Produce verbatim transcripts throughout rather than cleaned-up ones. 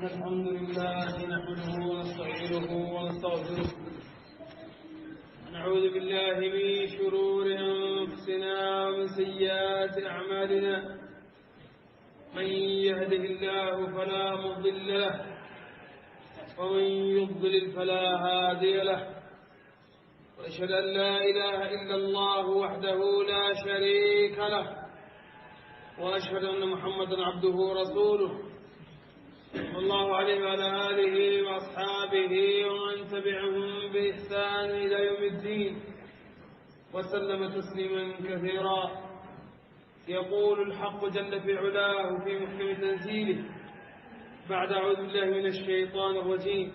الحمد لله نحمده ونستعينه ونستغفره، ونعوذ بالله من شرور أنفسنا ومن سيئات أعمالنا. من يهده الله فلا مضل له، ومن يضلل فلا هادي له، وأشهد أن لا إله إلا الله وحده لا شريك له، وأشهد أن محمدا عبده ورسوله، صلى الله عليه وعلى آله وأصحابه ومن تبعهم بإحسان إلى يوم الدين، وسلم تسليما كثيرا. يقول الحق جل في علاه في محكم تنزيله بعد أعوذ بالله من الشيطان الرجيم: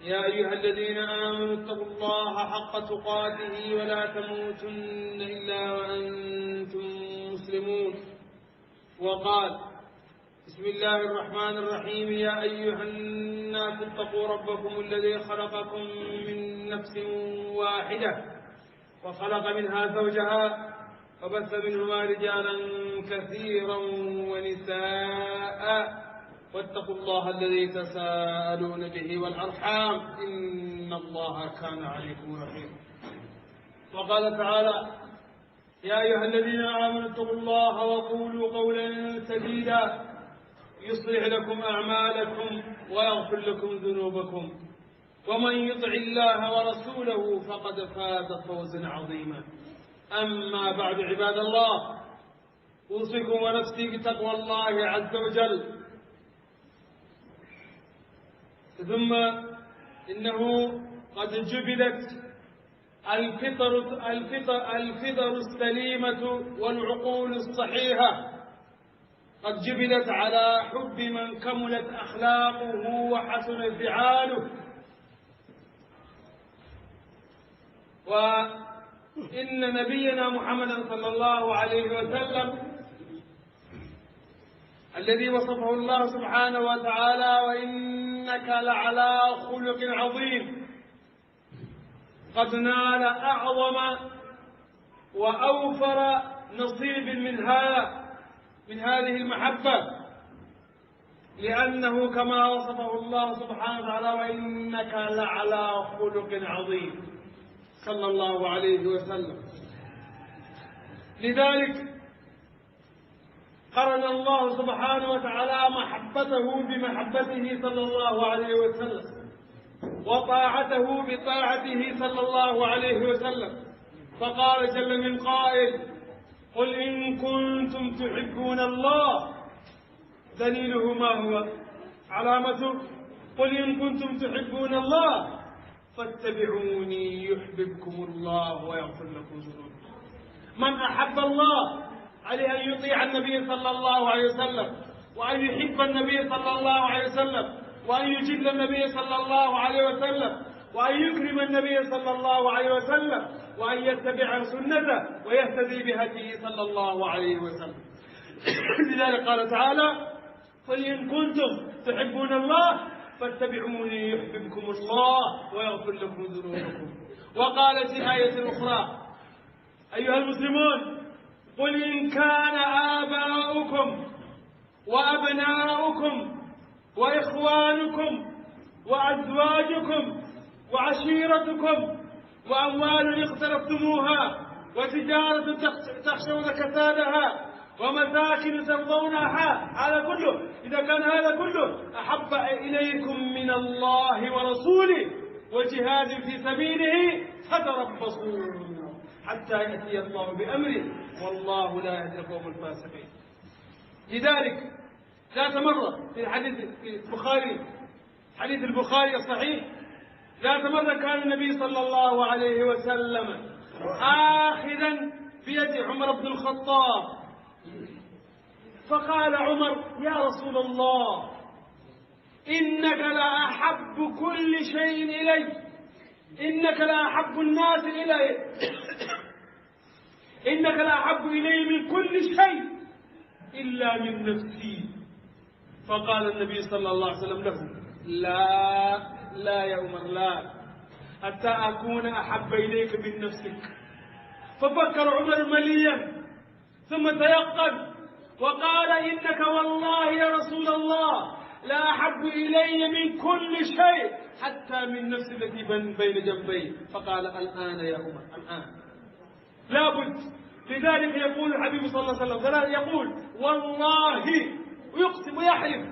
يا أيها الذين آمنوا اتقوا الله حق تقاته ولا تموتن إلا وأنتم مسلمون. وقال: بسم الله الرحمن الرحيم: يا أيها الناس اتقوا ربكم الذي خلقكم من نفس واحدة وخلق منها زوجها وبث منهما رجالا كثيرا ونساء، واتقوا الله الذي تساءلون به والأرحام، إن الله كان عليكم رقيبا. وقال تعالى: يا أيها الذين آمنوا اتقوا الله وقولوا قولا سديدا يصلح لكم أعمالكم ويغفر لكم ذنوبكم، ومن يطع الله ورسوله فقد فاز فوزا عظيما. أما بعد، عباد الله، أوصيكم ونفسي بتقوى الله عز وجل. ثم إنه قد جبلت الفطر، الفطر، الفطر السليمة والعقول الصحيحة قد جبلت على حب من كملت أخلاقه وحسن فعاله. وإن نبينا محمدا صلى الله عليه وسلم الذي وصفه الله سبحانه وتعالى: وإنك لعلى خلق عظيم، قد نال أعظم وأوفر نصيب من هذا، من هذه المحبة، لأنه كما وصفه الله سبحانه وتعالى: وإنك لعلى خلق عظيم، صلى الله عليه وسلم. لذلك قرن الله سبحانه وتعالى محبته بمحبته صلى الله عليه وسلم، وطاعته بطاعته صلى الله عليه وسلم، فقال جل من قائل: قل إن كنتم تحبون الله، دليله ما هو؟ علامته: قل إن كنتم تحبون الله فاتبعوني يحببكم الله ويغفر لكم ذنوبكم. من أحب الله عليه أن يطيع النبي صلى الله عليه وسلم، وأن يحب النبي صلى الله عليه وسلم، وأن يجل النبي صلى الله عليه وسلم، وأن يكرم النبي صلى الله عليه وسلم، وأن يتبع سنته ويهتدي بهديه صلى الله عليه وسلم. لذلك قال تعالى: قل إن كنتم تحبون الله فاتبعوني يحببكم الله ويغفر لكم ذنوبكم. وقال في آية أخرى: أيها المسلمون، قل إن كان آباؤكم وأبناؤكم وإخوانكم وأزواجكم وعشيرتكم وأموال اقترفتموها وتجارة تخش-، تخشون كسادها ومساكن ترضونها، هذا كله، إذا كان هذا كله أحب إليكم من الله ورسوله وجهاد في سبيله فتربصوا حتى يأتي الله بأمره، والله لا يهدي القوم الفاسقين. لذلك ذات مرة في الحديث في البخاري، حديث البخاري الصحيح، ذات مرة كان النبي صلى الله عليه وسلم آخذا بيد عمر بن الخطاب، فقال عمر: يا رسول الله، إنك لأحب كل شيء إلي، إنك لأحب الناس إلي، إنك لأحب إلي من كل شيء إلا من نفسي. فقال النبي صلى الله عليه وسلم له: لا، لا يا عمر، لا، حتى أكون أحب إليك من نفسك. ففكر عمر مليا ثم تيقن وقال: إنك والله يا رسول الله لا أحب إلي من كل شيء حتى من نفسي التي بين، بين جنبي. فقال: الآن يا عمر، الآن. لا بد. لذلك يقول الحبيب صلى الله عليه وسلم، فلا يقول: والله، يقسم ويحلف،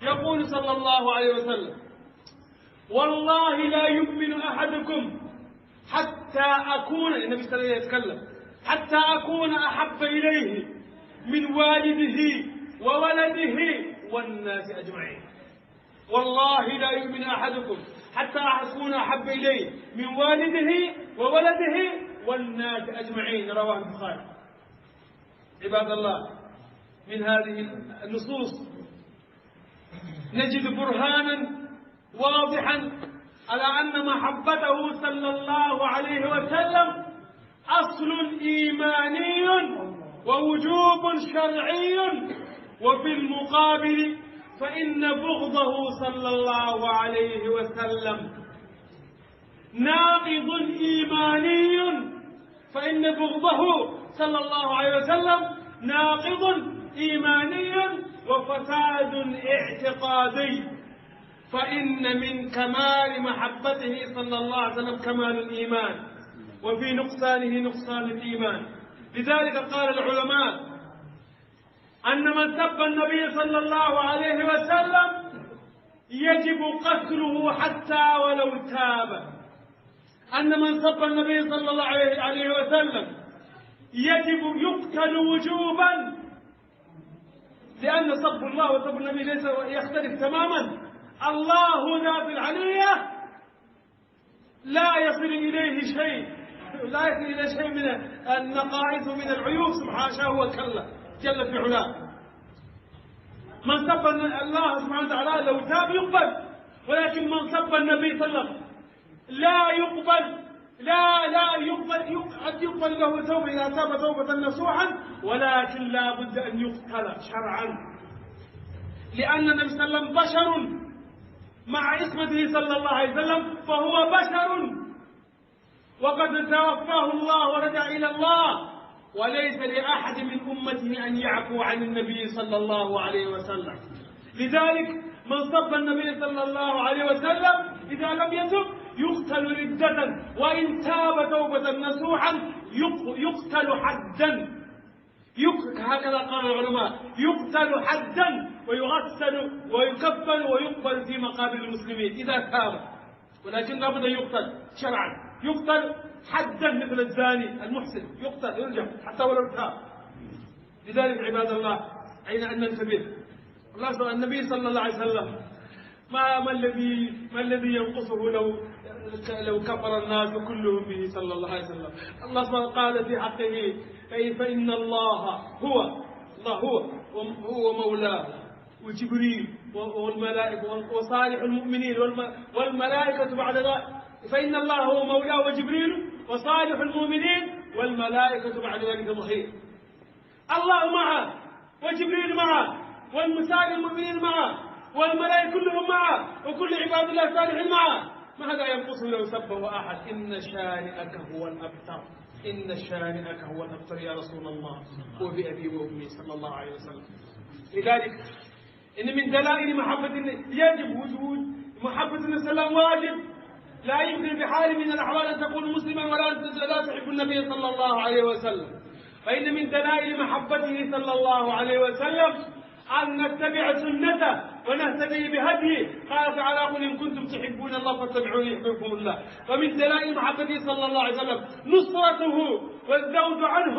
يقول صلى الله عليه وسلم: والله لا يؤمن أحدكم حتى أكون، النبي صلى الله عليه وسلم يتكلم، حتى أكون أحب إليه من والده وولده والناس أجمعين. والله لا يؤمن أحدكم حتى أكون أحب إليه من والده وولده والناس أجمعين. رواه البخاري. عباد الله، من هذه النصوص نجد برهانا واضحا على أن محبته صلى الله عليه وسلم أصل إيماني ووجوب شرعي، وفي المقابل فإن بغضه صلى الله عليه وسلم ناقض إيماني، فإن بغضه صلى الله عليه وسلم ناقض إيماني وفساد اعتقادي، فإن من كمال محبته صلى الله عليه وسلم كمال الإيمان، وفي نقصانه نقصان الإيمان. لذلك قال العلماء أن من سب النبي صلى الله عليه وسلم يجب قتله حتى ولو تاب، أن من سب النبي صلى الله عليه، عليه وسلم يجب يقتل وجوبا، لأن سب الله وسب النبي ليس يختلف تماما. الله ذات العلية لا يصل إليه شيء، لا يصل إليه شيء من النقائص ومن العيوب، سبحانه، حاشاه وكلا، جل في علاه. من سب الله سبحانه وتعالى لو تاب يقبل، ولكن من سب النبي صلى الله عليه وسلم لا يقبل، لا، لا يقبل، يق-، قد يقبل له توبة إذا تاب توبة نصوحا، ولكن لا بد أن يقتل شرعا، لأن النبي صلى الله عليه وسلم بشر، مع عصمته صلى الله عليه وسلم، فهو بشر، وقد توفاه الله ورجع إلى الله، وليس لأحد من أمته أن يعفو عن النبي صلى الله عليه وسلم. لذلك من سب النبي صلى الله عليه وسلم إذا لم يتب يقتل ردة، وإن تاب توبة نصوحا يق-، يقتل حدا. يق-، هكذا قال العلماء: يقتل حدا ويغسل ويكفن ويقبر في مقابر المسلمين إذا تاب، ولكن لابد أن يقتل شرعا، يقتل حدا مثل الزاني المحسن، يقتل، يرجم حتى ولو تاب. لذلك عباد الله، علينا أن ننتبه. الله سبحانه، النبي صلى الله عليه وسلم، ما، ما الذي، ما الذي ينقصه لو، لو كفر الناس كلهم به صلى الله عليه وسلم؟ الله سبحانه قال في حقه: أي فإن الله هو، الله هو، هو مولاه، وجبريل و-، والملائكة وصالح المؤمنين والم-، والملائكة بعد ذلك، فإن الله هو مولاه وجبريل وصالح المؤمنين والملائكة بعد ذلك ظهير. الله معه، وجبريل معه، والمساعد المؤمنين معه، والملائكة كلهم معه، وكل عباد الله الصالحين معه. ماذا ينقصه لو سبه أحد؟ إن شانئك هو الأبتر. إن شانئك هو الأبتر يا رسول الله، وبأبي وأمي صلى الله عليه وسلم. لذلك إن من دلائل محبة الن-، يجب وجود محبة النبي صلى الله عليه وسلم، واجب، لا يمكن بحال من الأحوال أن تكون مسلما ولا، لا تحب النبي صلى الله عليه وسلم. فإن من دلائل محبته صلى الله عليه وسلم أن نتبع سنته ونهتدي بهديه. قال تعالى: قل إن كنتم تحبون الله فاتبعوني يحببكم الله. ومن دلائل محبته صلى الله عليه وسلم نصرته والذود عنه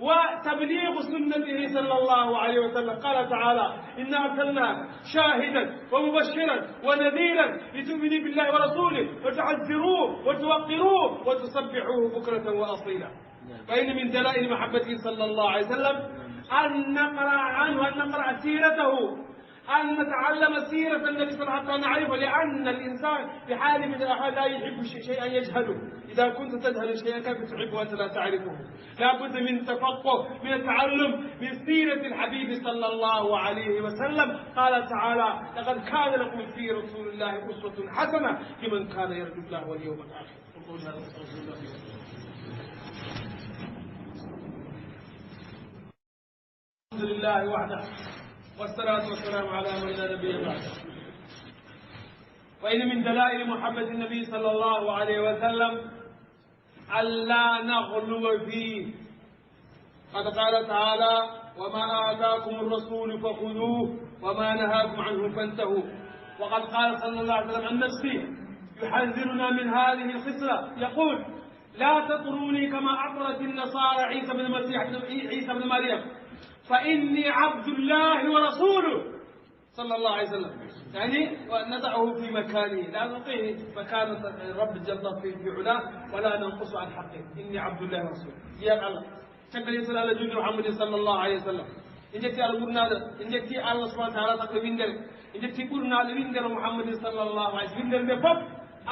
وتبليغ سنته صلى الله عليه وسلم. قال تعالى: إنا أرسلناك شاهدا ومبشرا ونذيرا لتؤمنوا بالله ورسوله وتعزروه وتوقروه وتسبحوه بكرة وأصيلا. فإن من دلائل محبته صلى الله عليه وسلم أن نقرأ عنه، أن نقرأ سيرته، أن نتعلم سيرة النبي صلى الله عليه وسلم حتى نعرفه، لأن الإنسان في حال من الأحوال لا يحب شيء-، شيئا يجهله. إذا كنت تجهل شيئا كيف تحب وأنت لا تعرفه؟ لا بد من تفقه، من التعلم من سيرة الحبيب صلى الله عليه وسلم. قال تعالى: لقد كان لكم في رسول الله أسوة حسنة لمن كان يرجو الله واليوم الآخر. أقول هذا وأستغفر الله لي ولكم. الحمد لله وحده، والصلاة والسلام على من لا نبي بعده. وإن من دلائل محبة النبي صلى الله عليه وسلم ألا نغلو فيه. قد قال تعالى: "وما آتاكم الرسول فخذوه وما نهاكم عنه فانتهوا". وقد قال صلى الله عليه وسلم عن نفسه يحذرنا من هذه الخصلة، يقول: "لا تطروني كما أطرت النصارى عيسى بن المسيح، عيسى بن مريم، فإني عبد الله ورسوله". صلى الله عليه وسلم. يعني، ونضعه في مكانه، لا نعطيه مكان الرب جل في، في علاه، ولا ننقص عن حقه. "إني عبد الله ورسوله". Jeyaa Allah. Caggal yeeso Allah, julde Muhammadin sallallahu alayhi wa sallam. En njetti Allah ɓurnaaɗo, en njetti Allah subhanahu wa ta'ala, sago winndere. En njetti ɓurnaaɗo winndere Muhammadin sallallahu alayhi wa sallam. Winndere nde fof,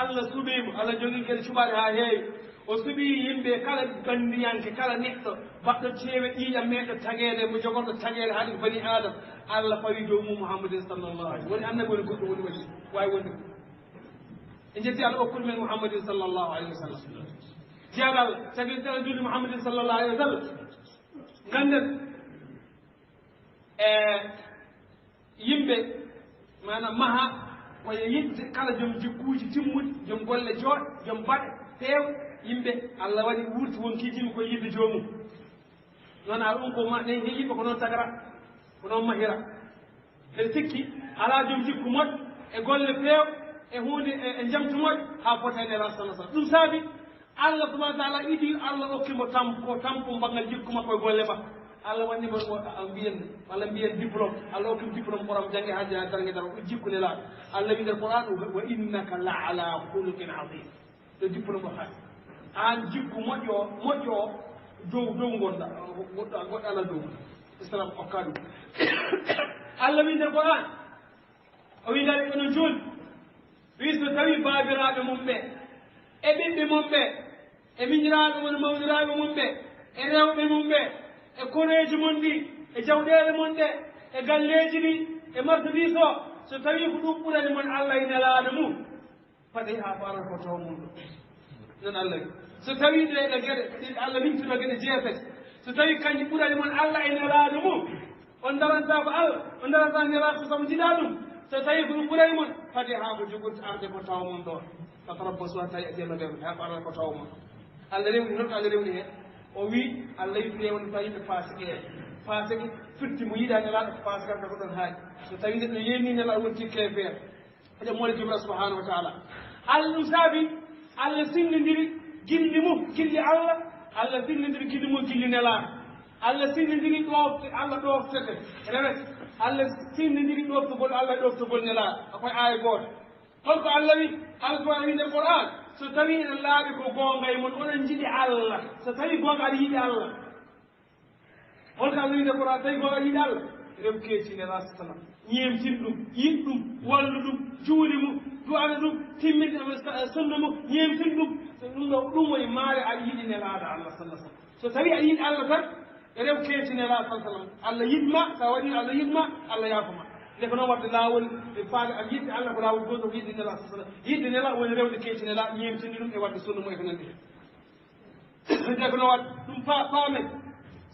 Allah suɓii mo, Allah jogii kadi cuɓaaɗe haa heewi. O suɓii yimɓe kala, ganndiyanke, kala neɗɗo baɗɗo ceewe ƴiiƴam, meeɗɗo tageede, mo jogorɗo tageede haa bani Adam. Allah fawi dow mum Muhammadin sallallahu alayhi wa sallam. Woni annabi, woni goɗɗo, woni wasi, waawi wonde. En njetti Allah okkuɗo men Muhammadin sallallahu alayhi wa sallam. Jeyaa Allah, caggal yeeso Allah, julde Muhammadin sallallahu alayhi wa sallam. Ngannden, e yimɓe, maanaam, maha ko e yiɗde kala joom jikkuuji timmuɗi, joom golle jooɗɗe, joom baɗe peew. Yimɓe, Allah waɗi wuurti won kiijiiɓe ko yiɗde joomum. Noon, a ɗum ko ma-, ne, ne yimɓe ko noon tagara, ko noon mahira. Mbeɗa sikki alaa joom jikku moƴƴo e golle peew e huunde e, e njamtu moƴƴo haa fota e Nelaaɗo sallallahu alayhi wa sallam. Ɗum saabi Allah subhanahu wa ta'ala idi, Allah okki mo tampo, tampo banngal jikku makko e golle makko. Allah wanni mo, mo, a, mbiyen, walla mbiyen diplôme. Allah okki mo diplôme, ɓoram jannge haa jaa darnge daro, ɗum jikku Nelaaɗo. Allah wi nder Qur'an: "Wa innaka la ala khuluqin azim." Ɗo diplôme o haali. Aan jikku moƴƴo, moƴƴo o, dow, dow ngonɗa, goɗɗo, goɗɗo alaa dow. Islam okka ɗum. Allah wi nder Qur'an, o wi, "Ndaa ɓe onon jooni, wi so tawi baabiraaɓe mon ɓe, e ɓiɓɓe mon ɓe, e miñiraaɓe mon, mawniraaɓe mon ɓe, e rewɓe mon ɓe, e koreeji mon ɗi, e jawɗeele mon ɗe, e galleeji ɗi, e marchandise o, so tawi ko ɗum ɓurani mon Allah e Nelaaɗo mum, fade haa ɓaral ko taw mum ɗo." Noon Allah wi. So tawi ɗe, ɗe geɗe, ɗe Allah limtuno geɗe jeetati, so tawi kanƴe ɓurani mon Allah e Nelaaɗo mum, on darantaako Allah, on darantaako Nelaaɗo, so taw njiɗaa ɗum, so tawi ko ɗum ɓurani mon, fade haa ko jogorti arde ko taw mon ɗo. Fatarabbasu hatta ya'tiya Allahu bi amrihi, haa ɓaral ko taw mon. Allah rewni noon, Allah rewni heen. O wi, Allah yiɗi rewni taw yimɓe faasiqe en. Faasiqe firti mo yiɗaa Nelaaɗo, ko faasiqe ko ɗon haaɗi. So tawi neɗɗo yeeni Nelaaɗo wonti keefeero. Eɗen moole Joomiraaɗo subhanahu wa ta'ala. Allah ɗum saabi, Allah sindindiri gilli mum, gilli Allah, Allah sindindiri gilli mum, gilli Nelaaɗo. Allah sindindiri ɗoofte, Allah ɗooftete, rewete. Allah sindindiri ɗooftugol Allah e ɗooftugol Nelaaɗo. Ko e aaya gooto. Holko Allah wi? Allah subhanahu wi nder Qur'an, so tawi eɗen laaɓi ko goonga e mon, oɗon njiɗi Allah. So tawi goonga aɗa yiɗi Allah. Holko Allah wi nder Qur'an, tawi goonga aɗa yiɗi Allah? Rew keeci Nelaaɗo sallam. Ñeemtin ɗum, yiɗ ɗum, wallu ɗum, juuli mo, du'ana ɗum, timmin sunna mo, ñeemtin ɗum. So ɗum ɗo, ɗum woni maare aɗa yiɗi Nelaaɗo Allah sallallahu alaihi wasallam. So tawi a yiɗi Allah tan, rew keeci Nelaaɗo sallallahu alaihi wasallam. Allah yiɗ ma, sa waɗi Allah yiɗ ma, Allah yaafo ma. Nde ko noon waɗde laawol, e faade ak yiɗde Allah ko laawol gooto ko yiɗde Nelaaɗo sallallahu alaihi wasallam. Yiɗde Nelaaɗo woni rewde keeci Nelaaɗo, ñeemtinde ɗum e waɗde sunna mo e ko nanndi heen. Nde ko noon waɗde ɗum pa-, paamen.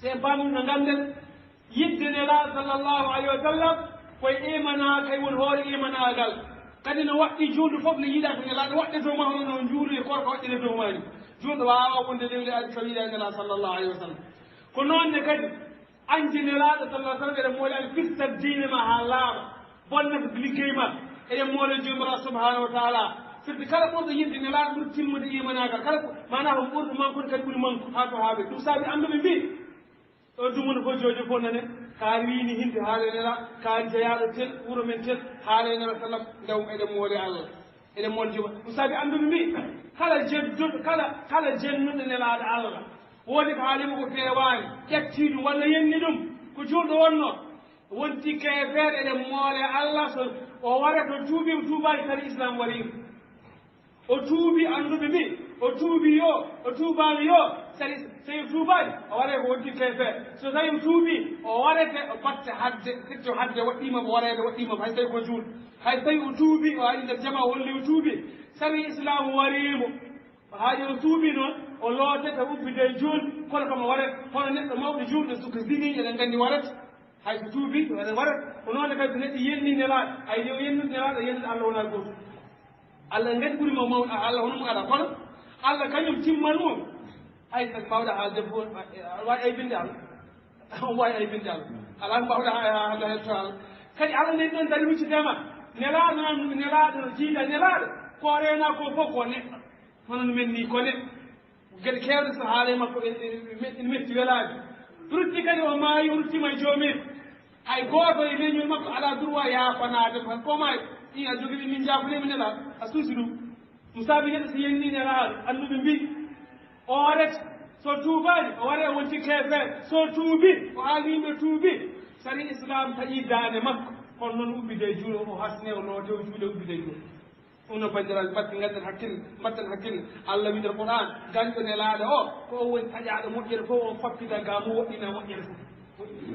So en paamii ɗum, ngannden yiɗde Nelaaɗo sallallahu alaihi wasallam ko e imanaa, kay woni hoore imanaagal. Kadi no waɗɗi juulɗo fof ne yiɗa ko Nelaaɗo waɗde dow ma, hono no juulde e koorka waɗɗire dow ma ni. Juulɗo waawaa wonde lewle aji tawi yiɗa Nelaaɗo sallallahu alaihi wasallam. Ko noon ne kadi, añde Nelaaɗo sallallahu alaihi wasallam, eɗen moole añde firtat diine ma haa laaɓa, bonnata liggey ma, eɗen moole Joomiraaɗo subhanahu wa ta'ala. Firti kala ɓurɗo yiɗde Nelaaɗo ɓuri timmude imanaagal. Kala ko, maanaa ko ɓurɗo mankude kadi ɓuri manku haa to haa ɓe. Ɗum saabi annduɓe mbii, ɗo dumunde fof, joojo fof nane, kaari wiini hinde haala e Nelaaɗo, kaari jeyaaɗo tel, wuro men tel, haala e Nelaaɗo sallam, ndaw eɗen moole Allah. Eɗen moole Juma. Ɗum saabi annduɓe mbii, kala jedduɗo, kala, kala jennuɗo Nelaaɗo Allah, woodi ko haali mo ko feewaani, ƴetti ɗum walla yenni ɗum, ko juulɗo wonno, wonti keefeero, eɗen moole Allah, so o warata, o tuubi, o tuubaaki, kadi Islam wariima. O tuubi, annduɓe mbii, o tuubi yo, o tuubaali yo, sari, so o tuubaali, o waree ko wonti keefeero. So tawi o tuubi, o warete, o batte hadde, firti o hadde waɗɗiima mo wareede, waɗɗiima mo, hay tawi ko juulɗo. Hay tawi o tuubi, o ari nder jama, o holli o tuubi, sari Islam wariimo. Haa o tuubi noon, o lootete, o ubbite e juulde, kono kam o warete, hono neɗɗo mawɗo juulɗo, suka zini, eɗen nganndi warete. Hay so tuubi, ene waɗa ko noon kadi, so neɗɗo yenni nelaaɗo, ay yo yennude nelaaɗo, yennude Allah wonaa gootum. Allah en kadi ɓuri mo mawɗo, Allah hono mo alaa. Kono Allah kañum timmal mum, hay so mbaawɗa haalde fof, aɗa waawi aybinde Allah. On waawi aybinde Allah. Alaa ko mbaawɗa ha-, ha-, haalde hetto Allah. Kadi Allah nani ɗoon dari huccitema. Nelaaɗo noon, nelaaɗo no jiida nelaaɗo. Ko o reenaa ko fof ko neɗɗo. Hono no men ni ko neɗɗo. Geɗe keewɗe so haala e makko, en, en, en, en metti welaaɓe. Rutti kadi o maayi, o ruttiima e joomirɗe. Hay gooto e leñol makko alaa droit yaafanaade mo. Hay ko maayi, ɗi a jogii min njaafunii mi nelaaɗo, a suusi ɗum. Ɗum saabi neɗɗo so yenni nelaaɗo, annduɓe mbii, o warete, so tuubaani, o waree wonti keefeer. So tuubi, o aali yimɓe tuubi. Sari Islam taƴi daande makko. Kono noon ubbide e juuɗe, o hasne, o loote, o juule, ubbide e juuɗe. Ɗum no banndiraaɓe, mbatten, ngadden hakkille, mbatten hakkille. Allah wi'i nder Qur'an, gañɗo nelaaɗo o, ko o woni taƴaaɗo moƴƴere fof, o fappita ga mo woɗɗina moƴƴere fof.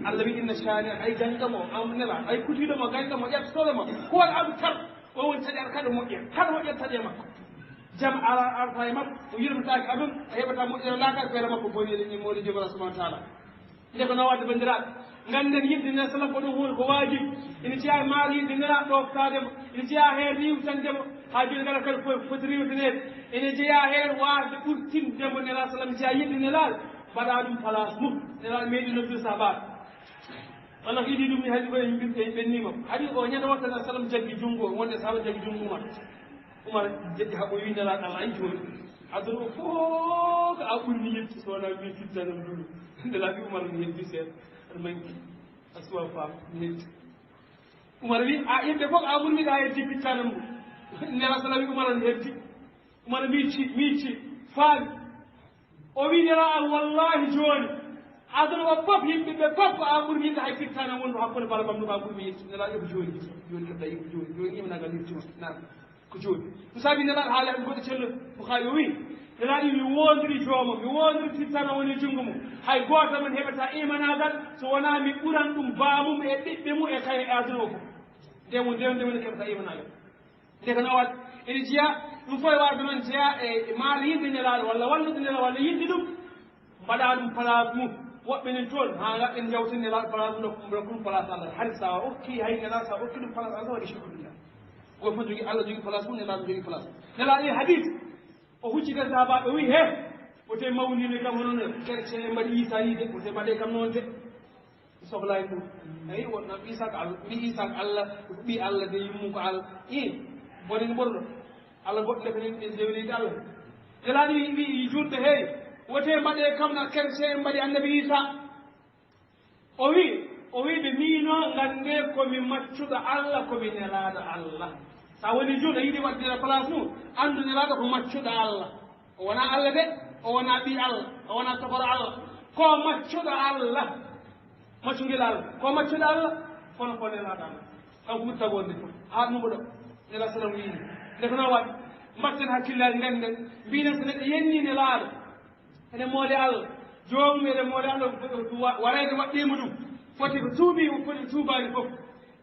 Allah wi'i, "Inna shani'aka", ay gañɗo mo, am nelaaɗo, ay kutiiɗo mo, gañɗo mo, ƴettotooɗo mo, ko won abu tar, o woni taƴaaɗo kala moƴƴere, kala moƴƴere taƴe makko. Jam ala, arata e makko, o yurmataake aduna, o heɓata moƴƴere laakara, feere makko boni e leñol Mawɗo Joomiraaɗo subhanahu wa taala. Nde ko noon waɗde, banndiraaɓe, ngannden yiɗde Nelaaɗo sallam ko ɗum huunde ko waajib. Ina jeyaa e maaro yiɗde Nelaaɗo ɗooftaade mo. Ina jeyaa heen riiwtande mo. Haa jooni kala kadi ko foti riiwtaneede. Ina jeyaa heen waasde ɓurtinde mo Nelaaɗo sallam, jeyaa yiɗde Nelaaɗo, mbaɗa ɗum place mum. Nelaaɗo meeɗi noddude sahabaaɓe. Walla ko idii ɗum ni, haɗi ko en mbi-, en ɓenniima. Haɗi o ñande woto Nelaaɗo sallam jaggi junngo, wonde sahaaba jaggi junngo Umar. Umar jeɗɗi haa o wi Nelaaɗo Allah, ay jooni. Aduna o fof ko a ɓurmi yettude so wonaa min fittanam ndu. Nelaaɗo wi Umar mi heddi seeɗa. Aɗa manki. A suwa faam, mi heddi. Umar wi, a, yimɓe fof a ɓurmi ɗa heddi fittanam ndu. Nelaaɗo sallam wi Umar mi heddi. Umar miicci, miicci, faami. O wi Nelaaɗo, wallahi jooni, aduna o fof, yimɓe ɓe fof ko a ɓurmi yettude hay fittanam wondu hakkunde bala bam ndu ko a ɓurmi yettude. Nelaaɗo wi ko jooni, jooni keɓɗa yiɗde jooni, jooni yimɓe nagal yettima. Naam. Ko jooni. Ɗum saabi Nelaaɗo haali en goɗɗo celluɗo, Bukhari o wi, Nelaaɗo wi, mi woondiri joomam, mi woondiri fittanam woni e junngo mum. Hay gooto men heɓata imanaagal so wonaa mi ɓuran ɗum baamum e ɓiɓɓe mum e kay e aduna o fof. Nde mo nde, nde woni keɓata imanaagal. Nde ko noon waɗde, ene jeyaa, ɗum fof e waawde noon jeyaa e, e maaro yiɗde Nelaaɗo, walla wallude Nelaaɗo, walla yiɗde ɗum, mbaɗa ɗum place mum. Woɓɓe nen toon, haa ngaɗɗen njawten Nelaaɗo place mum, ɗo ɗum place Allah. Hari so a okki hay Nelaaɗo, so a okki ɗum place Allah, waɗi shirku billah. Gooto fof jogii Allah, jogii place mum, Nelaaɗo jogii place. Nelaaɗo e hadis, o huccita sahaabaaɓe, o wi, he, wote mawninde kam hono no chrétien en mbaɗi Iisa nii de, wote mbaɗe kam noon de. Mi sohlaani ɗum. Eyi, won, nam Iisa ko Allah, mi Iisa ko Allah, ko ɓii Allah de, yummu ko Allah. I, bonin ɓurɗo. Allah goɗɗo ko nen ɗen dewleydi Allah. Nelaaɗo wi, wi, wi juulɓe, hey, wote mbaɗe kam no chrétien en mbaɗi Annabi Iisa. O wi, o wi ɓe, miino ngannde ko mi maccuɗo Allah, ko mi nelaaɗo Allah. Sa woni juulɗo, yiɗi waɗde place mum, anndu Nelaaɗo ko maccuɗo Allah. O wonaa Allah de, o wonaa ɓii Allah, o wonaa tokoro Allah. Ko maccuɗo Allah. Maccungel Allah. Ko maccuɗo Allah, kono ko nelaaɗo Allah. Kanko ɓuri tagorde fof. Haa ɗum ɗo. Nelaaɗo sallam wiyi. Nde ko noon waɗi. Mbatten hakkillaaji, ngannden. Mbiɗen so neɗɗo yenni Nelaaɗo. Eɗen mooli Allah. Joomum eɗen mooli Allah. Wa-, warayde waɗɗiima ɗum. Foti ko tuubi, foti ko tuubaani fof.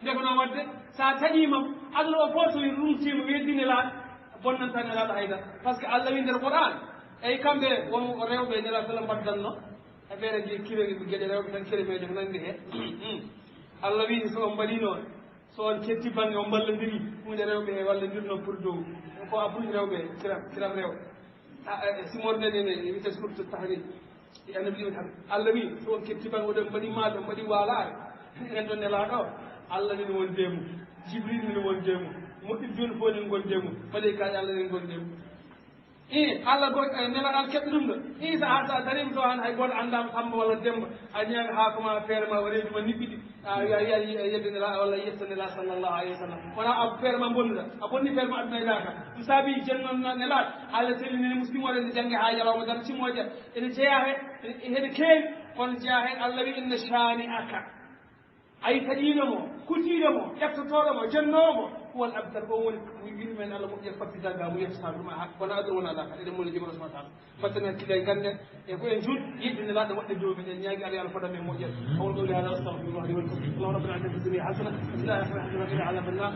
Nde ko noon waɗde, so a taƴiima, aduna o fof so rumtiima, weddi Nelaaɗo, bonnanta Nelaaɗo haydara. Par ce que Allah wi nder Qur'an, eyi kamɓe won rewɓe Nelaaɗo sallam mbaddannoo, e ɓeeɗe ngi kire, geɗe rewɓe tan kire meeje ko nanndi heen. Allah wi so on mbaɗii noon, so on ketti bannge, on mballondirii, huunde rewɓe he wallondirnoo pour dow. Ko a pour rewɓe, kiram, kiram rewɓe. A, a, si morden en e wiyetee surtout tahrim. E Annabi ɗum tan. Allah wi, so on ketti bannge, oɗon mbaɗi maal, on mbaɗi waalaare. Enen ɗon Nelaaɗo, Allah nani wonde e mum. Jibril nani wonde e mum. Moƴƴi jooni fof nani gonde e mum. Maleykaaji Allah nani gonde e mum. I, Allah go-, e Nelaaɗo keɓɓi ɗum ɗo. I, so a, so a dariima to han, hay gooto anndaama Sammba walla Demmba. A ñaami haako ma, feere ma, reedu ma niɓɓiɗi. A, a, a, a, yedde Nelaaɗo walla yetto Nelaaɗo sallallahu alayhi wa sallam. Wona a feere ma bonnuɗa. A bonni feere ma aduna e laakara. Ɗum saabi jenno Nelaaɗo. Allah sellini muskimoɗo ene jannge haa yalawma tan cimmoje. Ene jeyaa he, ene, ene keewi, kono jeyaa heen Allah wi, "Inna shaani'aka." Ay taƴiiɗo mo, kutiiɗo mo, ƴettotooɗo mo, jennoowo mo, huwal abtar, o woni yurmeen Allah moƴƴere fappital ga mo yettata ɗum, a, wona aduna, wona laakara. Eɗen moni Joomiraaɗo subhanahu wa taala. Mbatten hakkille e gannde, e ko en juut, yiɗde Nelaaɗo waɗde dow meɗen, ñaagi Allah, yo Allah fodam e moƴƴere. أقول قولي هذا وأستغفر الله لي ولكم. اللهم ربنا آتنا في الدنيا حسنة وفي الآخرة حسنة وقنا عذاب النار.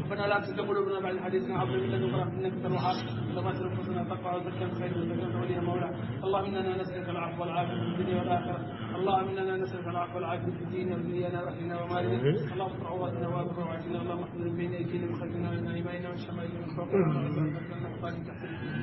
ربنا لا تزغ قلوبنا بعد إذ هديتنا وهب لنا من لدنك رحمة إنك أنت الوهاب. اللهم آت نفوسنا تقواها وزكها أنت خير من زكاها أنت وليها ومولاها. اللهم إنا نسألك العفو والعافية في الدنيا والآخرة. اللهم إنا نسألك العفو والعافية في ديننا ودنيانا وأهلنا ومالنا. اللهم استر عوراتنا وآمن روعاتنا. اللهم احفظنا من بين أيدينا ومن خلفنا وعن أيماننا وعن شمائلنا ومن فوقنا ومن تحتنا.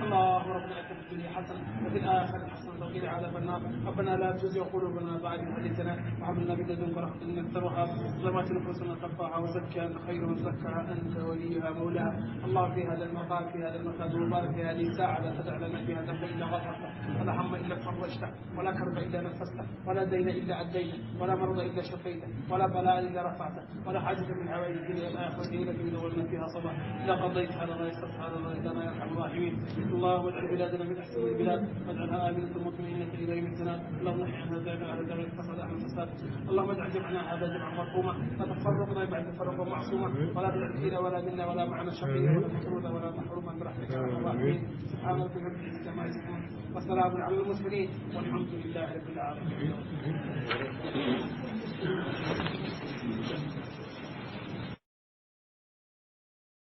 اللهم ربنا آتنا في الدنيا حسنة وفي الآخرة حسنة وقنا عذاب النار. ربنا لا تزغ قلوبنا بعد إذ هديتنا وهب لنا من لدنك رحمة إنك أنت الوهاب. ظلمت أنفسنا تقواها وزكها أنت خير من زكاها أنت وليها مولاها. اللهم في هذا المقام، في هذا المكان المبارك، في هذه الساعة لا تدع لنا فيها ذنبا إلا غفرته ولا هما إلا فرجته ولا كربا إلا نفسته ولا دينا إلا أديته ولا مرضا إلا شفيته ولا بلاء إلا رفعته ولا حاجة من حوائج الدنيا والآخرة هي لك رضا ولنا فيها صلاح إلا قضيتها لنا ويسرتها لنا رضانا يا أرحم الراحمين. اللهم اجعل بلادنا من أحسن البلاد واجعلها آمنة مطمئنة إلى يوم التناد. اللهم نحي عن هذا أهل الدار الفساد أهل الفساد. اللهم اجعل جمعنا هذا جمعا مرحوما وتفرقنا بعد تفرقا معصوما ولا تجعل فينا ولا منا ولا معنا شقيا ولا مطرودا ولا محروما برحمتك يا أرحم الراحمين. سبحان ربك رب العزة عما يصفون وسلام على المرسلين والحمد لله رب العالمين.